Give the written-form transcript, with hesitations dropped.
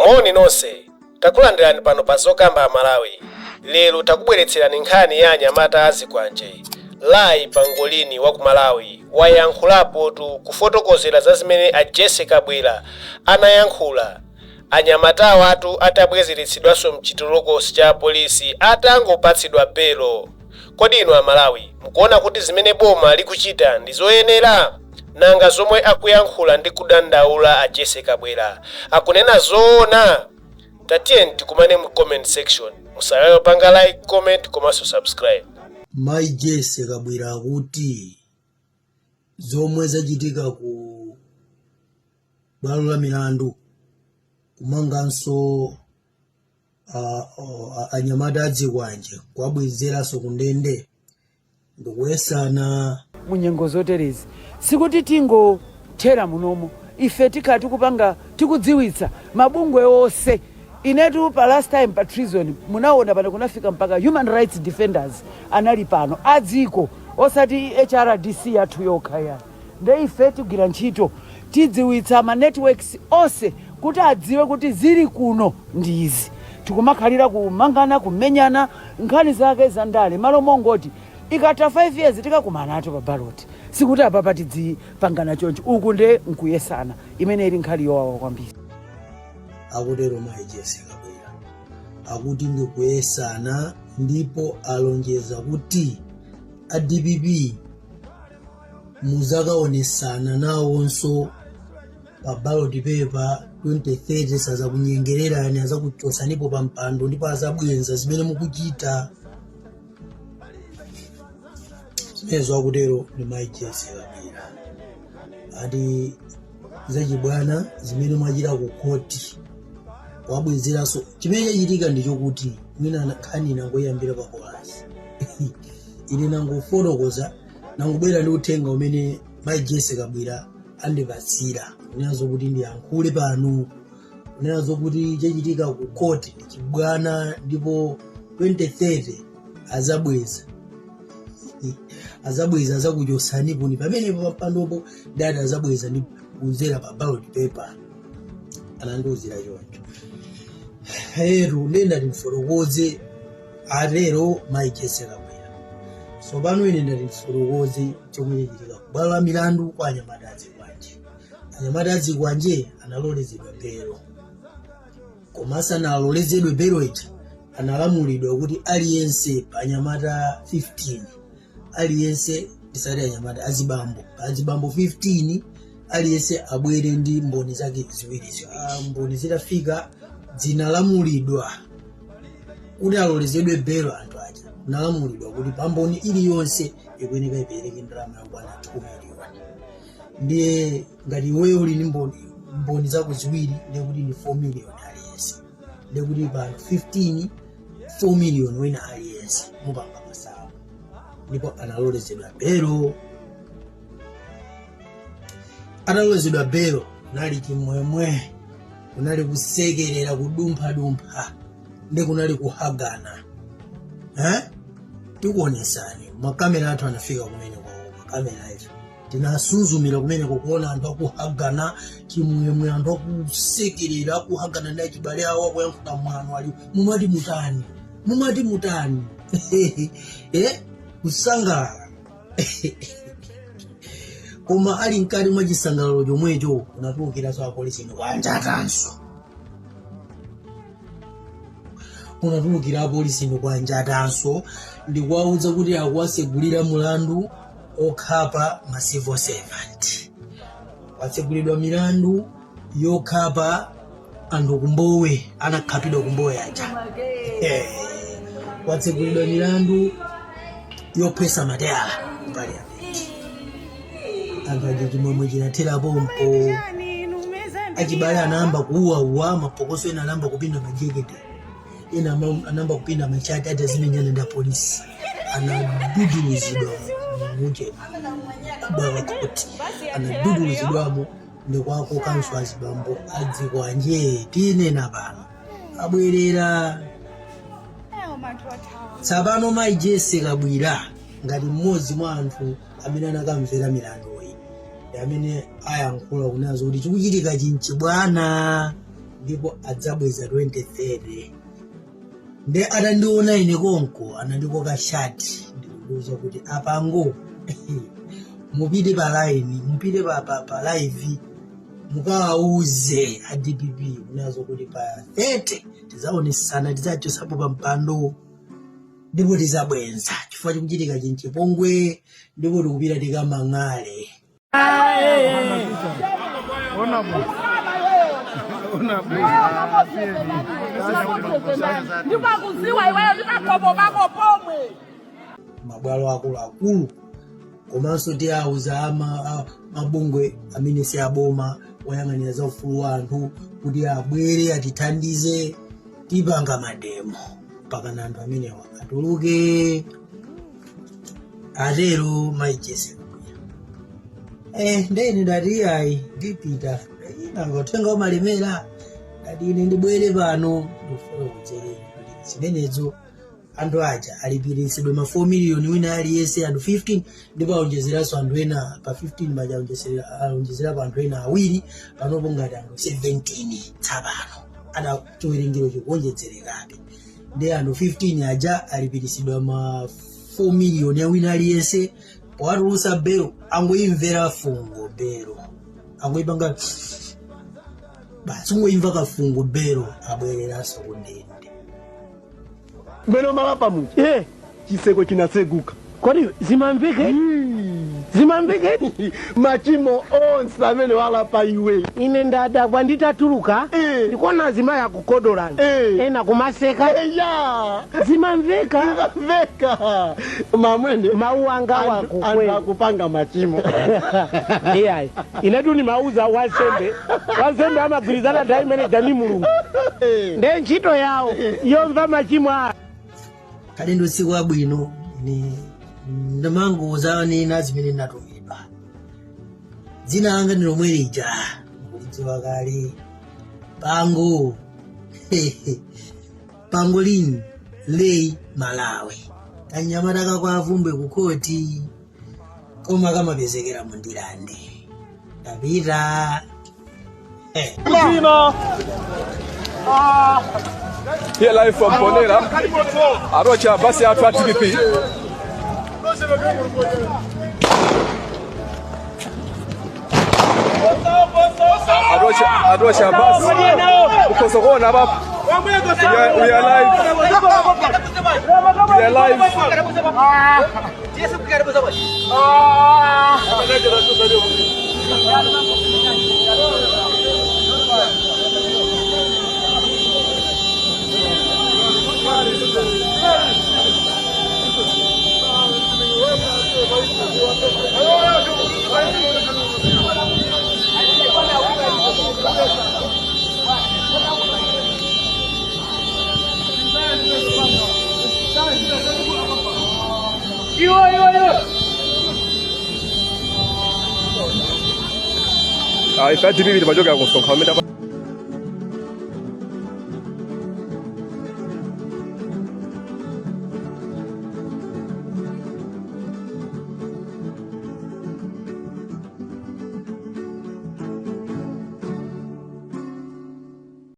Moni nonse, takulandirani pano pa Zokamba Amalawi. Lero takubweretserani nkhani ya anyamata azikwanje. Lai Pangolini wa ku Malawi wayankhulapotu kufotokozera za zimene a Jessie Kabwila anayankhula anyamatawatu atabwezeretsedwanso mchitolokosi cha apolisi atangopatsidwa belo. Kodi inu Amalawi mukuona kuti zimene boma likuchita ndi zoyenera? Nanga zomwe akuyankhula ndi kudandaula a Jessie Kabwila akunena zoona? Tatiyeni tikumane mu comment section. Musaiwale kupanga like, comment komanso subscribe. Mayi Jessie Kabwila akuti zomwe zachitika ku bwalo la milandu kumanganso anyamata adzikwanje kuwabwezeranso ku ndende ndikuyesana. Mu nyengo zoterezi sikuti tingothera munomo, ife tikhala tikupanga, tikudziwitsa mabungwe onse. Inetu pa last time pa treason munaona pano kunafika mpaka human rights defenders anali pano adziko, osati HRDC yathu yokha ya. Nde ife tigwira ntchito, tidziwitsa ma networks onse kuti adziwe kuti zili kuno ndi izi. Tikumakhalira kumangana, kumenyana, nkhani zake za ndale, malo mongoti ikatha 5 years tikakumanatu pa ballot. Sikuti apapa tidzipangana choncho, uku nde nkuyesana, imene ili nkhani yowawa kwambiri. Akutero mayi Jessie Kabwila, akuti ndikuyesana ndipo alonjeza kuti a DPP muzakaonesana nawonso pa ballot paper 2030, sazakunyengererani, azakuchosanipo pa mpando ndipo azabwenza zimene mukuchita. Zimenezo akutero ndi mayi Jessie Kabwila, ati zachibwana zimene mwachita ku khoti wabwezeranso. Chimene chachitika ndi chokuti mwina nkhani inangoyambira pa kolasi, ine nangofotokoza, nangobwera ndi uthenga umene mayi Jessie Kabwila andipatsira, kunena zokuti ndiyankhule pano, kunena zokuti chachitika ku khoti ndi chibwana ndipo 2030 azabweza, azabweza, azakuchosanipo ni pamenepo pampandopo, dati azabweza ndi kudzera pa ballot paper. Anandiuzira choncho etu, ndiye ndati ndifotokoze, atero mayi Jessie Kabwila. Tsopano ine ndati ndifotokoze chomwe chachitika kubwalo la milandu kwa anyamata adzikwanje. Anyamata adzikwanje analolezedwa belo, koma asanalolezedwe belo ija analamulidwa kuti aliyense pa anyamata 15 aliyense, ndisati anyamata, azibambo, pa azibambo 15 aliyense abwere ndi mboni zake ziwiri ziwiri. Mboni zitafika zinalamulidwa kuti alolezedwe belo anthu aja, kunalamulidwa kuti pa mboni iliyonse ikuyeneka ipereke ndalama yokwana 2 miliyoni. Ndiye ngati iweyo uli ndi mboni zako ziwiri, ndiye kuti ndi 4 miliyoni aliyense, ndiye kuti pa anthu 15, 4 miliyoni wina aliyense, mupanga masamu. Ndipo analolezedwa belo. Atalolezedwa belo kunali chimwemwe, kunali kusekerera, kudumphadumpha, ndi kunali kuhagana. Tikuonesani makamera athu anafika kumeneko, makamera athu tinasuzumira kumeneko kuona anthu akuhagana, chimwemwe, anthu akusekerera, akuhagana ndi achibale awo, akuyankhula mwano, ali mumati mutani, mumati mutani, kusangalala. Koma ali mkati mwa chisangalalo chomwecho kunatulukiranso apolisi ndikuwanjatanso, kunatulukira apolisi ndikuwanjatanso ndikuwauza kuti akuwasegulira mulandu okhapa ma civil servant, watsegulidwa milandu yokhapa anthu kumbowe, anakhapidwa kumbowe aja. Watsegulidwa milandu yophwesa matayala ku parliament. Anthu aja chimwemwe chinathera pompo. Achibale anayamba kuuwauwa mapokoso, ena anayamba kupinda majekete, ena anayamba kupinda mashati ati azimenyana ndi apolisi. Anaduduluzidwa muje kubwalo la khoti, anaduduluzidwamo ndikuwakokanso azibambo adzikwanje. Tinena pano abwerera tsapano. Mayi Jessie Kabwila ngati mmodzi mwa anthu amene anakamvera milanduyi ndi amene ayankhula kunena kuti chikuchitika chinchibwana. Ndipo adzabweza 2030. Nde atandiona ine konko anandikoka shati ndikukuwuza kuti apango mupite pa line, mupite pa live, mukawauze a DPP kunazo kuti pa 30 tizaonesana, tidzachosapo pa mpando ndipo tizabwenza chifukwa chikuchitika chinchipongwe, ndipo tikupita tikamang'ale. Ndimakuziwa iweyo, ndimagobo bako pomwe. Mabwalo akuluakulu, komanso tiyauza mabungwe amene si aboma oyang'anira za ufulu wa anthu kuti abwere atithandize. Tipanga mademo mpakana anthu amenewa atuluke, atero Mayi Jessie Kabwila. Ndene ndati ayi, ndipita nanga uthenga umalemera. Ndati ine ndibwere pano ndikufotokozereni kuti zimenezo anthu aja alipiritsidwe ma 4 million wina aliyense, anthu 15, ndipo aonjezeranso anthu ena pa 15 paja, aonjezerapo anthu ena awiri. Panopo ngati anthu 17 tsapano ana chiwerengero chikuonjezerekabe. Ndi anthu 15 aja alipiritsidwa ma 4 million ya wina aliyense. Powatulutsa belo, angoimvera fungo belo, angoipanga basi, ungoimva kafungo belo, abwereranso kundende. Mwene malapa muja. Chiseko chinatseguka. Kodi zimamvike, zimamvike? Machimo onse amene walapa iwe. Ine ndadabwa nditatuluka, ndikuona azimayi akukodolana, ena kumaseka. Zimamveka. Zimamveka mamwene. Mawu anga Anthu wakukweli. Akupanga machimo. Iyayi, inetu nimauza wansembe, wansembe amagwirizana nthawi imene ni Mulungu, nde ntchito yawo yomva machimo a Kale ndi usiku wabwino. Ine ndimangoza zimene ndatumidwa. Dzina langa ndi lomwe lija mukulidziwa kale, Pango Pangolini Lei Malawi, kanyamata kakwavumbwe kukhoti koma kamapezekera mundilande. Ndapita. Here live from Ponera, Arocha, basi athu a DPP. Arocha, Arocha basi. Ukosokona baba. We are live. We are live. Ah, ife a DPP timachoka kusonkhano amene.